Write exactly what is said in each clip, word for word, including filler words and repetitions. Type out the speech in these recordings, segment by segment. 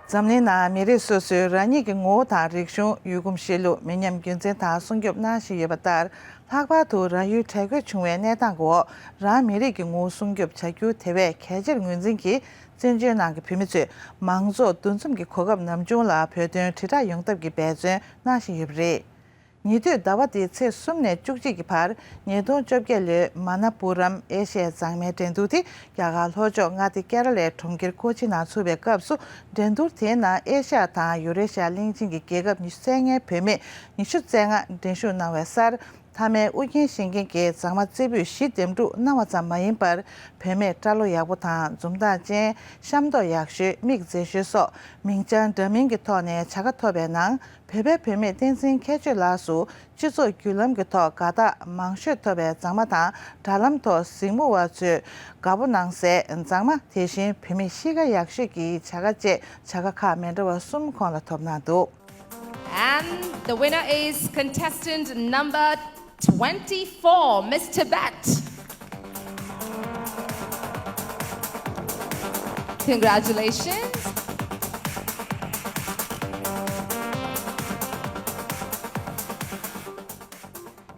འཛམ་གླིང་ནང་མི་རིགས་སོ་སོའི་རང་ཉིད་ཀྱི་ངོ་བོ་དང་རིག་གཞུང་། ཡུལ་གོམས་གཤིས་ལུགས། མི་ཉམས་རྒྱུན་འཛིན་དང་སྲུང་སྐྱོབ་གནང་བཞིན་ཡོད་པ་ལྟར། ལྷག་པར་དུ་རང་ཡུལ་བྲལ་དགོས་བྱུང་བའི་གནས་སྟངས་འོག་རང་མི་རིགས་ཀྱི་ངོ་བོ་སྲུང་སྐྱོབ་བྱ་རྒྱུ་དེ་བས་གལ་ཆེར་ངོས་འཛིན་གྱིས། བཙན་བྱོལ་ནང་གི་བོད་མི་ཚོས་མང་ཚོགས་འདུ་འཛོམས་ཀྱི་གོ་སྐབས་ནམ་བྱུང་ལ་བོད་དོན་དྲིལ་བསྒྲགས་ཡོང་ཐབས་ཀྱི་འབད་བརྩོན་གནང་བཞིན་ཡོད་པ་རེད། ཉེ་དུས་ཟླ་བ་འདིའི་ཚེས་གསུམ་ནས་བཅུ་གཅིག་གི་བར། ཉིས་སྟོང་བཅོ་བརྒྱད་ལོའི་མ་ན་པུ་རམ་ཨེ་ཤ་ཡའི་མཛངས་མའི་འགྲན་བསྡུར་དེ་རྒྱ་གར་ལྷོ་ཕྱོགས་མངའ་སྡེ་ཀེ་ར་ལའི་གྲོང་ཁྱེར་ཀོ་ཅི་ནང་ཚུགས་པའི་སྐབས་སུ། འགྲན་བསྡུར་དེའི་ནང་ཨེ་ཤ་ཡ་དང་ཡུ་རེ་ཤ་ཡ་གླིང་ཆེན་གྱི་རྒྱལ་ཁབ་ཉི་ཤུ་རྩ་ལྔའི་བུད་མེད་ཉི་ཤུ་རྩ་ལྔ་འགྲན་ཞུགས་གནང་བའི་སར། མཐའ་མའི་དབུ་རྒྱན་བཞེངས་མཁན་གྱི་མཛངས་མ་རྩེ་ཕུད་བཞི་འདེམས་སྒྲུག་གནང་བ་ཙམ་མ་ཡིན་པར། བུད་མེད་བཀྲ་ལོ་ཡག་པོ་དང་འཛུམ་མདངས་ཅན། ཤ་མདོག་ཡག་ཤོས། མིག་མཛེས་ཤོས་སོགས་མིང་བྱང་འདྲ་མིན་གྱི་ཐོག་ནས་བྱ་དགའ་ཐོབ་པའི་ནང་། བོད་པའི་བུད་མེད་བསྟན་འཛིན་མཁས་ཆོས་ལགས་སུ་སྤྱི་ཚོགས་བརྒྱུད་ལམ་གྱི་ཐོག་དགའ་རྟགས་མང་ཤོས་ཐོབ་པའི་མཛངས་མ་དང་། དྲ་ལམ་ཐོག་གཟིགས་མོ་བ་ཚོས་དགའ་པོ་གནང་སའི་མཛངས་མ། དེ་བཞིན་བུད་མེད་གཤིས་ཀ་ཡག་ཤོས་ཀྱི་བྱ་དགའ་བཅས་བྱ་དགའ་ཁག་མི་འདྲ་བ་གསུམ་ཁོང་ལ་ཐོབ་གནང་འདུག། And the winner is contestant number twenty-four, Miss Tibet. Congratulations.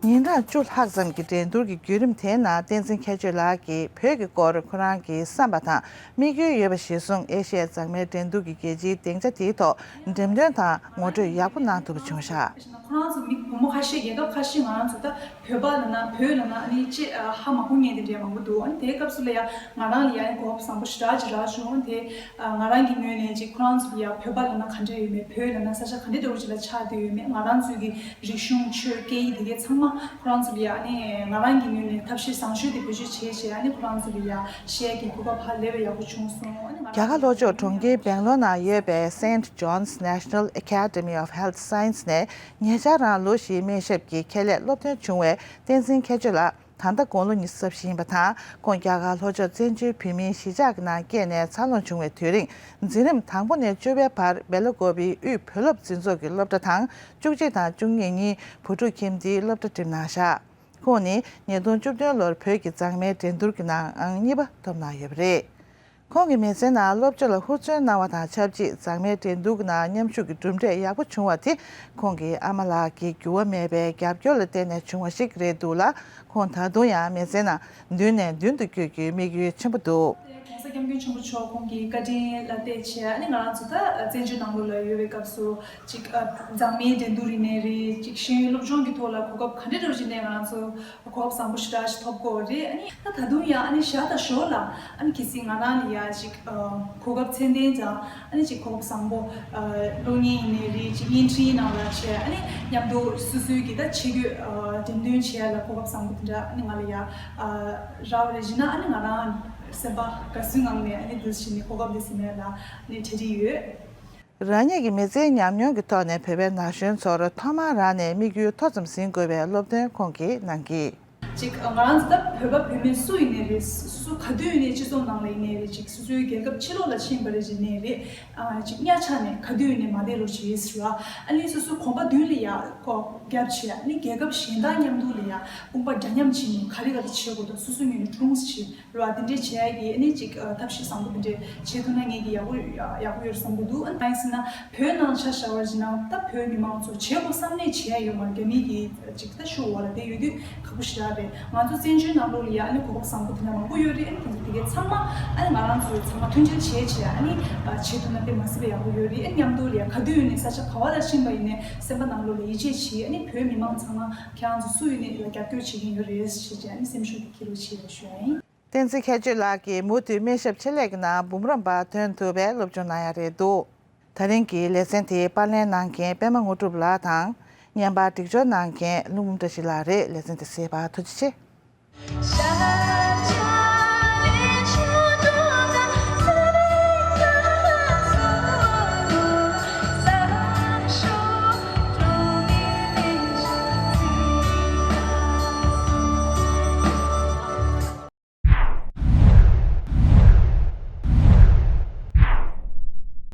ཉིན་གྲངས་བཅུ་ལྷག་ཙམ་གྱི་འགྲན་བསྡུར་གྱི་བརྒྱུད་རིམ་དེའི་ནང་། བསྟན་འཛིན་མཁས་ཆོས་ལགས་ཀྱིས་བོད་ཀྱི་སྐོར་ཁོ་རང་གི་བསམ་པ་དང་དམིགས་ཡུལ་ཡོད་པ་གཞིར་བཟུང་། ཨེ་ཤ་ཡའི་མཛངས་མའི་འགྲན་བསྡུར་གྱི་རྒྱལ་སྤྱིའི་སྡིངས་ཆ་དེའི་ཐོག་འགྲེམས་སྟོན་དང་ངོ་སྤྲོད་ཡག་པོ་གནང་ཐུབ་པ་བྱུང་ཤག། ཁོ་རང་ཚོ་མི་བུ་མོ་ཁ་ཤས། རྒྱལ་ཁབ་ཁ་ཤས། ང་རང་ཚོ་ད་བོད་པ་ལབ་ན། བོད་ལབ་ན་ཨ་ནི་ཅེས་ཧ་མ་གོ་མཁན་དེ་འདྲ་མང་པོ་འདུག། ཨ་ནི་དེའི་སྐབས་སུ་ལ་ཡ་ང་རང་ལ་ཡ་གོ་སྐབས་བཟང་པོ་ཞེ་དྲག་ཅིག་རག་བྱུང་། དེ་ང་རང་གི་ངོས་ནས་ཅིག་ཁོ་རང་ཚོ་ལ་ཡ་བོད་པ་ལབ་ན་ག་འདྲ་ཡོད་མེད། བོད་ལབ་ན་ས་ཆ་ག་འདྲ་འདྲ་བོ་ཅིག་ལ་ཆགས་བསྡད་ཡོད་མེད། ང་རང་ཚོའི་གི་རིག་གཞུང་། ཆོས། སྐད་ཡིག་དེ་གའི་ཚང་མ་ཁོ་རང་ཚོ་ལ་ཡ་ཨ་ནི་ང་རང་གི་ངོས་ནས་ཐབས་ཤེས་བཟང་ཤོས་དེ་བེད་སྤྱོད་བྱས་བྱས། ཨ་ནི་ཁོ་རང་ཚོ་ལ་ཡ་བཤད་ཡ་གི་གོ་སྐབས་ཧ་ལས་པའི་ཡག་པོ་བྱུང་སོང་། ཨ་ནི་ང་རང་རྒྱ་གར་ལྷོ་ཕྱོགས་གྲོང་ཁྱེར་སྦེང་ལོར་ནང་ཡོད་པའི་Saint John's National Academy of Health Science ནས་ཉེ་ཆར་རང་ལོ་བཞིའི་སྨན་ཞབས་ཀྱི་ཁྱད་ལས་སློབ་ཐོན་བྱུང་བའི་བསྟན་འཛིན་མཁས་ཆོས་ལགས། ད་ལྟ་དགུང་ལོ་ཉི་ཤུ་རྩ་བཞི་ཡིན་པ་དང་། ཁོང་རྒྱ་གར་ལྷོ་ཕྱོགས་བཙན་བྱོལ་བོད་མིའི་གཞིས་ཆགས་ཀྱི་ནང་སྐྱེས་ནས་འཚར་ལོངས་བྱུང་བའི་དུས་རིང་། འཛིན་རིམ་དང་པོ་ནས་བཅུ་པའི་བར་སྦེ་ལ་ཀོ་པིའི་དབུས་བོད་སློབ་འཛིན་ཚོགས་ཀྱི་སློབ་གྲྭ་དང་། བཅུ་གཅིག་དང་བཅུ་གཉིས་གཉིས་བོད་ཕྲུག་ཁྱིམ་སྡེའི་སློབ་གྲྭ་འགྲིམས་གནང་བཞག། ཁོང་ནི་ཉིས་སྟོང་བཅུ་བདུན་ལོར་བོད་ཀྱི་མཛངས་མའི་འགྲན་བསྡུར་གྱི་ནང་ཨང་གཉིས་པ་ཐོབ་གནང་ཡོད་པ་རེད། ཁོང་གིས་མི་ཚེའི་ནང་སློབ་སྦྱོང་ལ་ཧུར་བརྩོན་གནང་བ་དང་ཆབས་ཅིག། མཛངས་མའི་འགྲན་བསྡུར་གྱི་ནང་མཉམ་ཞུགས་ཀྱི་གྲུབ་འབྲས་ཡག་པོ་བྱུང་བ་དེ། ཁོང་གི་ཨ་མ་ལགས་ཀྱི་འགྱུར་བ་མེད་པའི་རྒྱབ་སྐྱོར་ལ་བརྟེན་ནས་བྱུང་བ་ཞིག་རེད་འདུག་ལ། ཁོང་ད་དུང་ཡང་མི་ཚེའི་ནང་མདུན་ནས་མདུན་དུ་སྐྱོད་རྒྱུའི་དམིགས་ཡུལ་ཆེན་པོ་འདུག། ༸གོང་ས་༸སྐྱབས་མགོན་ཆེན་པོ་མཆོག་ཁོང་གི་བཀའ་དྲིན་ལ་བརྟེན་བྱས། ཨ་ནི་ང་རང་ཚོ་ད་བཙན་བྱོལ་ནང་ལོགས་ལ་ཡོད་པའི་སྐབས་སུ་ཅིག་ཨ་མཛངས་མའི་འགྲན་བསྡུར་ཡིན་ནའི་རེད། ཅིག་ཤེས་ཡོན་སློབ་སྦྱོང་གི་ཐོག་ལ་གོ་སྐབས་ག་འདྲ་འདྲ་བོ་ཅིག་ནས་ང་རང་ཚོ་གོ་སྐབས་བཟང་པོ་ཞེ་དྲག་ཞིག་ཐོབ་ཀྱི་ཡོད་རེད། ཨ་ནི་ད་ད་དུང་ཡང་ཨ་ནི་ཞག་དང་ཞོར་ལ་ཨ་ནི་གལ་སྲིད་ང་རང་ལ་ཡ་ཅིག་ཨ་གོ་སྐབས་ཚད་ལྡན་དང་། ཨ་ནི་ཅིག་གོ་སྐབས་བཟང་པོ་ཨ་གློག་བརྙན་ཡིན་ནའི་རེད། ཅིག་བརྙན་འཕྲིན་ནང་ལ་བྱས། ཨ་ནི་མཉམ་དུ་སོ་སོའི་གི་ད་ཆས་གོས་ཨ་འགྲེམས་སྟོན་བྱས་ལ་གོ་སྐབས་བཟང་པོ་དེ་འདྲ་ཨ་ནི་ང་ལ་ཡ་ཨ་རག་པ་རེད་བྱས་ན། ཨ་ནི་ང་རང་སེམས་པ་དགའ་བསུའི་ངང་ནས་ཨ་ནི་འདུག་སེ་བྱས་ནས་གོ་སྐབས་འདི་ཟིན་ཡ་ལ་ཨ་ནི་གྲ་སྒྲིག་ཡོད། རང་ཉིད་ཀྱི་མི་ཚེའི་ཉམས་མྱོང་གི་ཐོག་ནས་བོད་པའི་ན་གཞོན་ཚོར་ཐོག་མར་རང་ནས་དམིགས་ཡུལ་མཐོ་ཙམ་ཟིན་དགོས་པའི་སློབ་སྟོན་ཁོང་གིས་གནང་གིས། ཅིག་ང་རང་ཚོ་ད་བོད་པ་བུད་མེད་སུ་ཡིན་ནའི་རེད། སོ་སོ་ག་དུས་ཡིན་ནའི་སྤྱི་ཚོགས་ནང་ལ་ཡིན་ནའི་རེད། ཅིག་སོ་སོའི་རྒྱལ་ཁབ་ཕྱི་ལོགས་ལ་ཕྱིན་པ་རེད་བྱས་ནའི་རེད། ཨ་ཅིག་གཉའ་ཆག་ནས་ག་དུས་ཡིན་ནའི་མ་བསྡད་རོགས་བྱེད་ཟེར་བ། ཨ་ནི་སོ་སོའི་གོམ་པ་མདུན་ལ་ཡ་ཁོ་རྒྱབ་བྱས། ཨ་ནི་རྒྱལ་ཁབ་གཞན་དག་མཉམ་དུ་ལ་ཡ་དཔུང་པ་འདྲ་མཉམ་བྱས་ནས་ག་རེ་ག་རེ་བྱེད་དགོས་འདུག། སོ་སོའི་ངོས་ནས་ཀྲུང་ཞིག་རེད་བ། དེ་འདྲའི་བྱེད་ཡ་གི་ཨ་ནི་ཅིག་ཨ་ཐབས་ཤེས་བཟང་པོ་དེ་འདྲའི་བྱེད་ཐུབ་ན་ངེད་ཀྱི་ཡག་པོ་ཡག་པོ་ཡོད་བསམ་གྱི་འདུག། ཨ་ནི་གང་ཡིན་ཟེར་ན་བོད་ནང་ཆ་བཞག་པ་ཡིན་ན་ད་བོད་མི་མང་ཚོ་བྱེད་དགོས་བསམ་ནའི་བྱེད་ཡ་ཡོད་མ་རེད། རྒྱ་མི་གི་ཅིག་ད་ཤུགས་འོག་ལ་བསྡད་ཡོད་དུས་ཁག་པོ་ཞེ་དྲག་རེད། ང་ཚོ་བཙན་བྱོལ་ནང་ལོགས་ལ་ཡ་ཨ་ནི་གོ་སྐབས་བཟང་པོ་དེ་འདྲ་མང་པོ་ཡོད་རེད། ཨ་ནི་དེ་ཚོ་དེ་གའི་ཚང་མ་ཨ་ནི་ང་རང་ཚོ་ཚང་མ་མཐུན་སྒྲིལ་བྱས་བྱས་ཨ་ནི་བྱེད་ཐུབ་ན་དཔེ་མ་སྲིད་པ་ཡག་པོ་ཡོད་རེད། ཨ་ནི་མཉམ་དུ་ལ་ཡ་ག་དུས་ཡིན་ནའི་ས་ཆ་ག་བ་ལ་ཕྱིན་པ་ཡིན་ནའི་སེམས་པ་ནང་ལོགས་ལ་ཡིད་ཆེས་བྱས། ཨ་ནི་བོད་མི་མང་ཚང་མ་ཁྱེད་རང་ཚོ་སུ་ཡིན་ནའི་ལ་རྒྱབ་སྐྱོར་བྱེད་ཀྱི་ཡོད་རེད་ཞེས་བྱས་ཨ་ནི་སེམས་ཤུགས་དེ་འཁྱེར་རོགས་བྱེད་ལ་ཞུ་ཡ་ཡིན། བསྟན་འཛིན་མཁས་ཆོས་ལགས་ཀྱིས་མུ་མཐུད་སྨན་ཞབས་ཆེད་ལས་ཀྱི་ནང་འབུམ་རམས་པ་ཐོན་ཐུབ་པའི་སློབ་སྦྱོང་གནང་ཡ་རེད་འདུག། ད་རིང་གི་ལེ་ཚན་དེའི་པར་ལེན་གནང་མཁན་པད་མ་དངོས་གྲུབ་ལགས་དང་། བརྙན་པར་སྒྲིག་སྦྱོར་གནང་མཁན་ཀླུ་འབུམ་བཀྲ་ཤིས་ལགས་རེད། ལེ་ཚན་དེ་གསན་པར་ཐུགས་རྗེ་ཆེ།